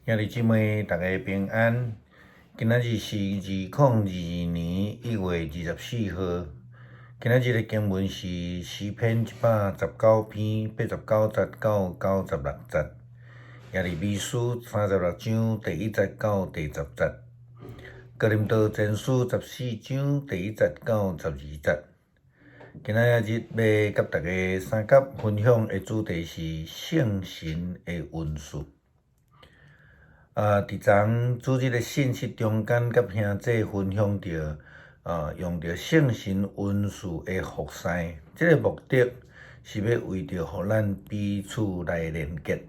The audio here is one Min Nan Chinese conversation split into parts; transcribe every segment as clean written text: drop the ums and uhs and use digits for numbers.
兄弟姊妹，逐家平安。今仔日是2022年1月24號。今仔日的經文是詩篇119篇89節到96節，耶利米書36章第1節到第10節，哥林多前書14章第1節到12節。今仔日欲佮大家相佮分享的主題是聖神的恩賜。佇昨主日的信息中間，佮兄姊分享著，用著聖神恩賜的服侍，這个目的是欲為著予咱彼此來連結，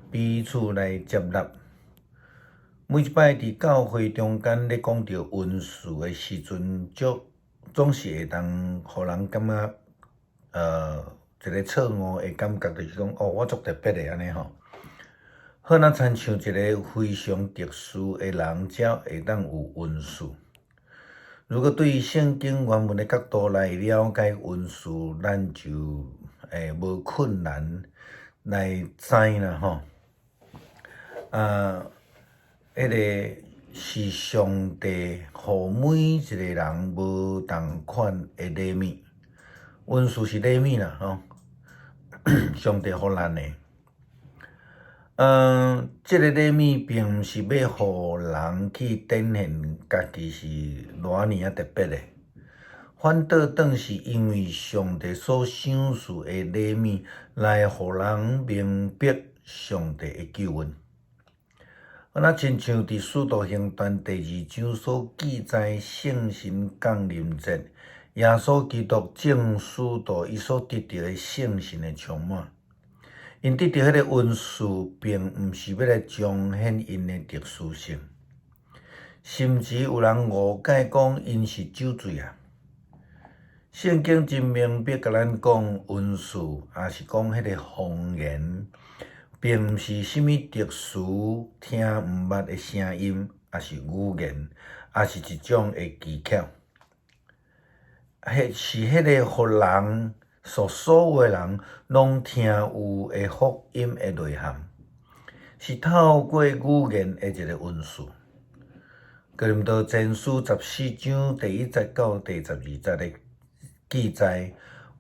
彼此來接納。每一擺佇教會中間咧講著恩賜的時陣，就總是會當予人感覺，一个錯誤的感覺，就是講，哦，我足特別的按呢吼。好若親像一个非常特殊的人，才會當有恩賜。如果對聖經原文的角度來了解恩賜，咱就會無困難來知啦吼。彼个是上帝予每一个人無仝款的禮物，恩賜是禮物啦吼，上帝予咱的。這个禮物並毋是欲予人去展現家己是偌爾仔特別的，反倒轉是因為上帝所賞賜的禮物，來予人明白上帝的救恩。若親像佇使徒行傳第2章所記載聖神降臨節，耶穌基督眾使徒伊所得著的聖神的充滿。𪜶得著彼个恩賜，並毋是欲來彰顯𪜶的特殊性，甚至有人誤解講𪜶是酒醉啊。聖經真明白共咱講，恩賜，抑是講彼个方言，並毋是啥物特殊聽毋捌的聲音，抑是語言，抑是一種的技巧，彼是彼个予人。所有的人攏聽有的福音的內涵，是透過語言的一个恩賜。哥林多前書14章第1節到第12節的記載，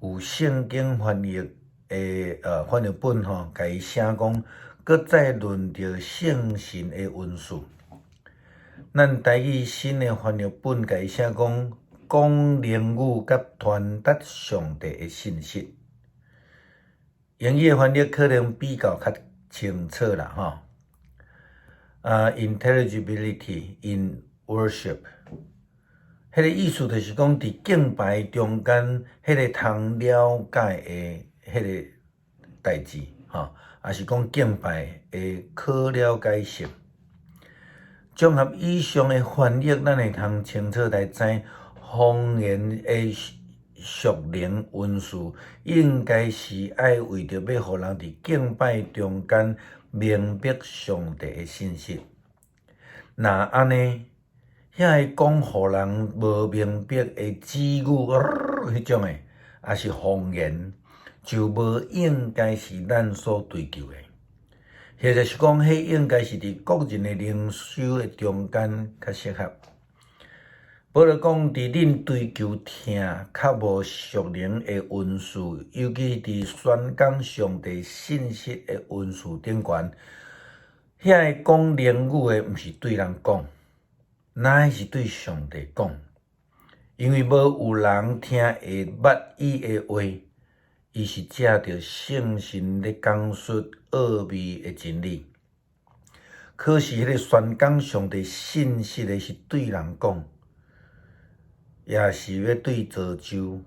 有聖經翻譯的翻譯本吼，共伊寫講，閣再論著聖神的恩賜。咱台語新的翻譯本共伊寫講，講靈語佮傳達上帝的信息，英語的翻譯可能比較較清楚啦，吼。Intelligibility in worship，彼个意思就是講，佇敬拜中間，彼个通了解的彼个代誌，吼，抑是講敬拜的可了解性。綜合以上的翻譯，咱會通清楚來知。方言的屬靈恩賜，應該是愛為著欲予人佇敬拜中間明白上帝的信息。若按呢，遐个講予人無明白的子語，彼種的，抑是方言，就無應該是咱所追求的。或者是講，彼應該是佇個人的靈修的中間較適合。保羅講，佇恁追求聽較無屬靈的恩賜，尤其佇宣講上帝信息的恩賜頂懸，遐个講靈語的，毋是對人講，乃是對上帝講，因為無有人聽會捌伊的話，伊是藉著聖神咧講述奧祕的真理。可是，彼个宣講上帝信息的是對人講。也是欲對造就、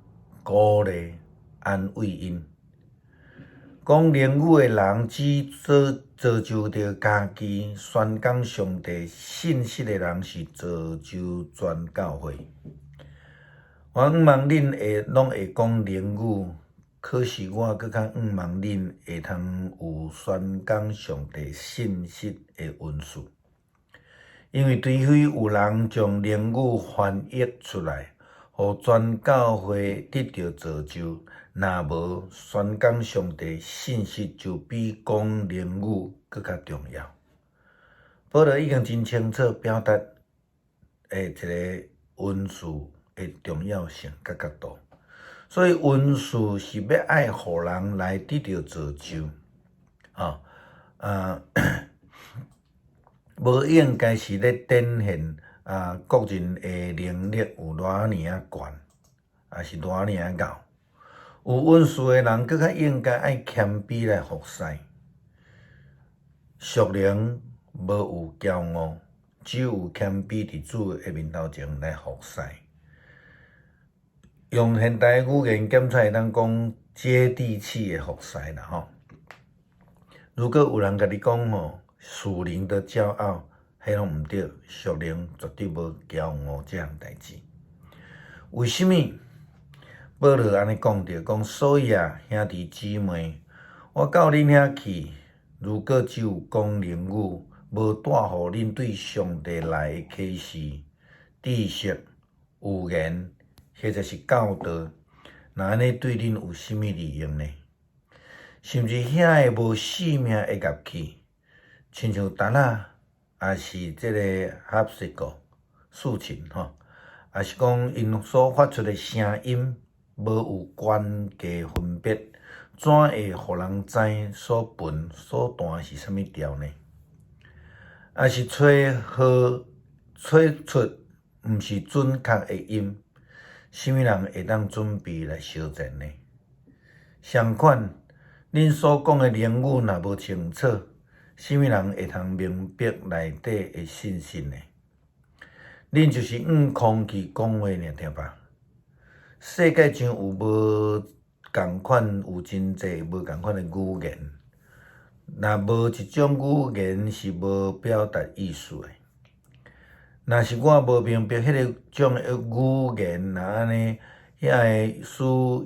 鼓勵、安慰𪜶。講靈語的人只做造就著家己，宣講上帝信息的人是造就全教會。我向望恁會攏會講靈語，可是我閣較向望恁會通有宣講上帝信息的恩賜。因為除非有人將靈語翻譯出來，予全教會得著造就，若無宣講上帝信息就比講靈語閣較重要。保羅已經真清楚表達的一个恩賜的重要性佮角度。所以恩賜是欲愛予人來得著造就，吼，無應該是咧展現個人的能力有偌爾仔懸，抑是偌爾仔𠢕。有恩賜的人，閣較應該愛謙卑來服侍。屬靈無有驕傲，只有謙卑佇主的面頭前來服侍。用現代語言檢查會當講接地氣的服侍啦吼。如果有人共你講吼，屬靈的驕傲，彼攏毋對，屬靈絕對無驕傲這項代誌。為啥物？保羅按呢講著，講所以啊，兄弟姊妹，我到恁遐去，如果只有講靈語，無帶予恁對上帝來的啟示、知識、預言，或者是教導，那按呢對恁有啥物利用呢？甚至遐个無性命的樂器，親像彈仔，抑是這个 harpsichord 豎琴吼，抑是講𪜶所發出的聲音，無有懸低分別，怎會予人知所彈所彈是啥物調呢？抑是吹號吹出毋是準確的音，啥物人會當準備來相戰呢？相款，恁所講的靈語若無清楚，啥物人會通明白內底的信息呢？恁就是向空氣講話爾對吧？世界上有無仝款，有真濟無仝款的語言，若無一種語言是無表達意思的。若是我無明白彼个種的語言，若按呢，遐个使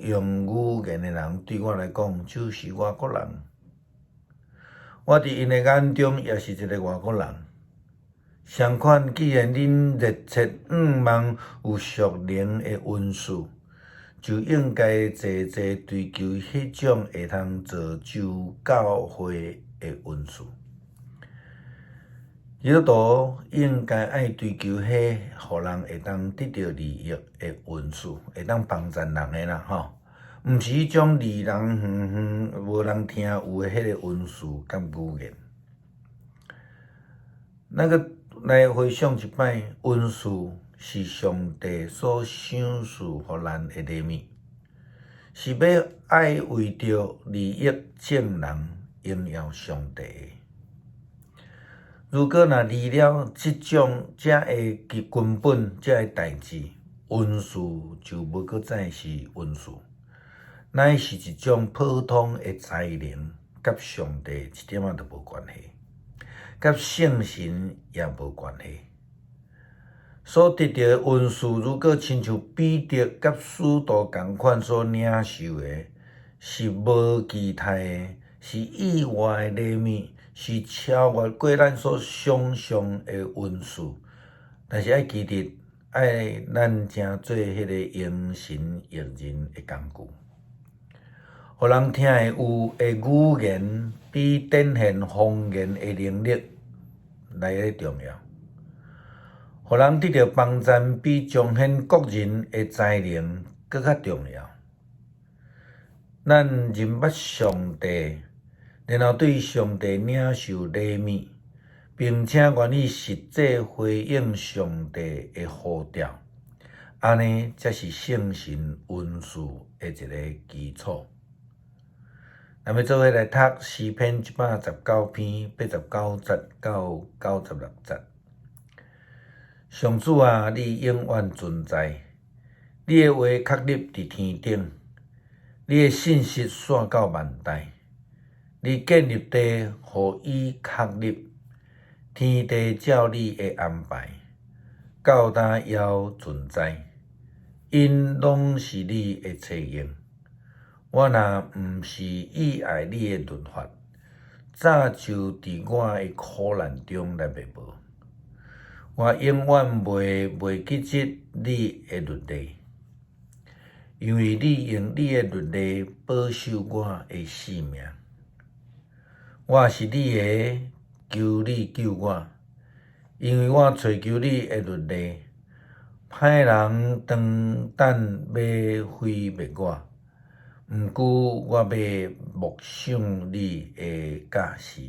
用語言的人對我來講就是外國人。我佇𪜶的眼中也是一个外國人。相款，既然恁熱切向望有屬靈的恩賜，就應該濟濟追求彼種會通造就教會的恩賜。基督徒應該愛追求彼予人會當得著利益的恩賜，會當幫贊人的啦吼，毋是彼種離人遠遠無人聽有的彼个恩賜佮語言。咱閣來回想一擺，恩賜是上帝所賞賜予咱的禮物，是欲愛為著利益眾人榮耀上帝的。如果若離了這種這个根本，這个代誌，恩賜就無閣再是恩賜，乃是一種普通的才能，佮上帝一點仔都無關係，佮聖神也無關係。所得著的恩賜，如果親像彼得佮使徒仝款所領受的，是無期待的，是意外的禮物，是超越過咱所想像的恩賜。但是愛記得，愛咱成做彼个榮神益人的工具，予人聽會有的語言，比展現方言的能力來得重要。予人得著幫贊，比彰顯個人的才能閣較重要。咱認捌上帝，然後對上帝領受禮物，並且願意實際回應上帝的呼召，按呢才是聖神恩賜的一个基礎。咱欲做伙來讀詩篇119篇89節到96節。上主啊，你永遠存在，你的話確立佇天頂，你的信實紲到萬代。你建立地，予伊確立，天地照你的安排，到今猶存在，𪜶攏是你的差用。我若毋是意愛你的律法，早就佇我的苦難中來滅無。我永遠袂記得你的律例，因為你用你的律例保守我的性命。我是你的，求你救我，因為我揣求你的律例。歹人當等欲毀滅我，毋過我欲默想你的教示。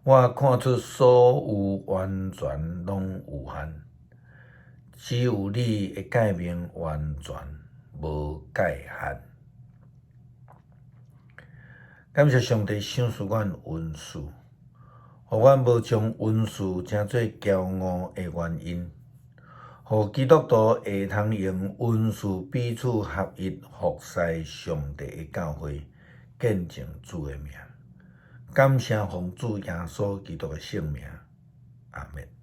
我看出所有完全攏有限，只有你的誡命完全無界限。感謝上帝賞賜阮恩賜，予阮無將恩賜成做驕傲的原因，予基督徒會通用恩賜彼此合一服侍上帝的教會，見證主的名。感謝奉主耶穌基督的聖名，阿們。